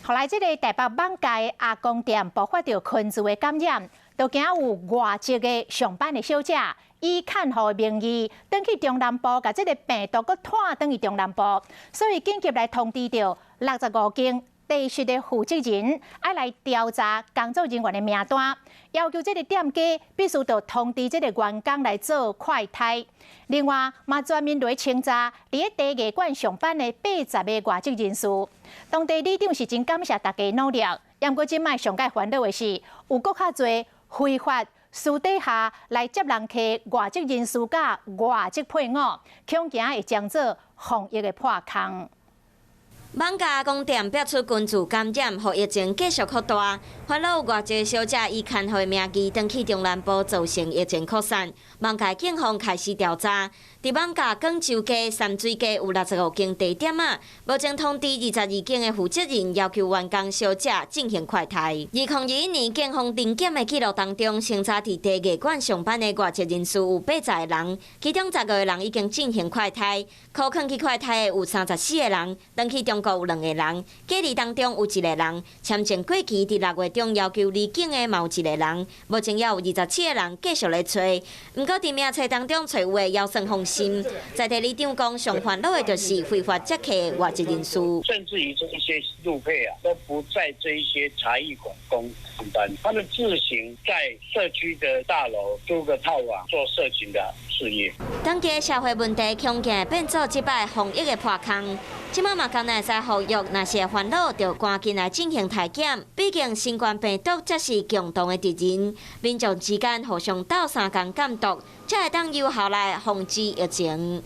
予來這个台北艋舺阿公店爆發著群聚的感染，都驚有外籍的上班的小姐以看護的名義，轉去中南部，共這个病毒閣帶轉去中南部，所以緊急來通知著65間茶室的負責人，愛來調查工作人員的名單，要求這个店家必須著通知這个員工來做快篩。另外，嘛全面來清查佇咧茶藝館上班的80個外籍人士。當地里長是真感謝大家努力，毋過這擺上蓋煩惱的是，有閣較濟非法私底下來接人客外籍人士佮外籍配偶，恐驚會將做防疫的破空。艋舺阿公店爆出群聚感染，予疫情繼續擴大。煩惱有外籍小姐以看護的名義，轉去中南部造成疫情擴散。艋舺警方開始調查。佇艋舺廣州街、三水街有65間茶店仔，目前通知22間的負責人，要求員工小姐進行快篩。2021年警方臨檢的記錄當中，清查佇茶藝館上班的外籍人士有80個人，其中15個人已經進行快篩，可囥去快篩的有34個人，轉去中國有兩個人，隔離當中有一個人，簽證過期佇6月中要求離境的嘛有一個人，目前猶有27個人繼續咧揣。毋過佇名冊當中揣有的猶算放心。在地里長講，上煩惱的就是非法接客外籍人士，甚至於這一些陸配啊，都不在這一些茶藝館工上班，他們自行在社區的大樓租個套房做色情的事業。當地社會問題恐驚變做這擺防疫的破空。這擺嘛敢若會使呼籲，若是會煩惱，就趕緊來進行篩檢。畢竟新冠病毒才是共同的敵人，民眾之間互相鬥相共監督，才會當有效來防止疫情。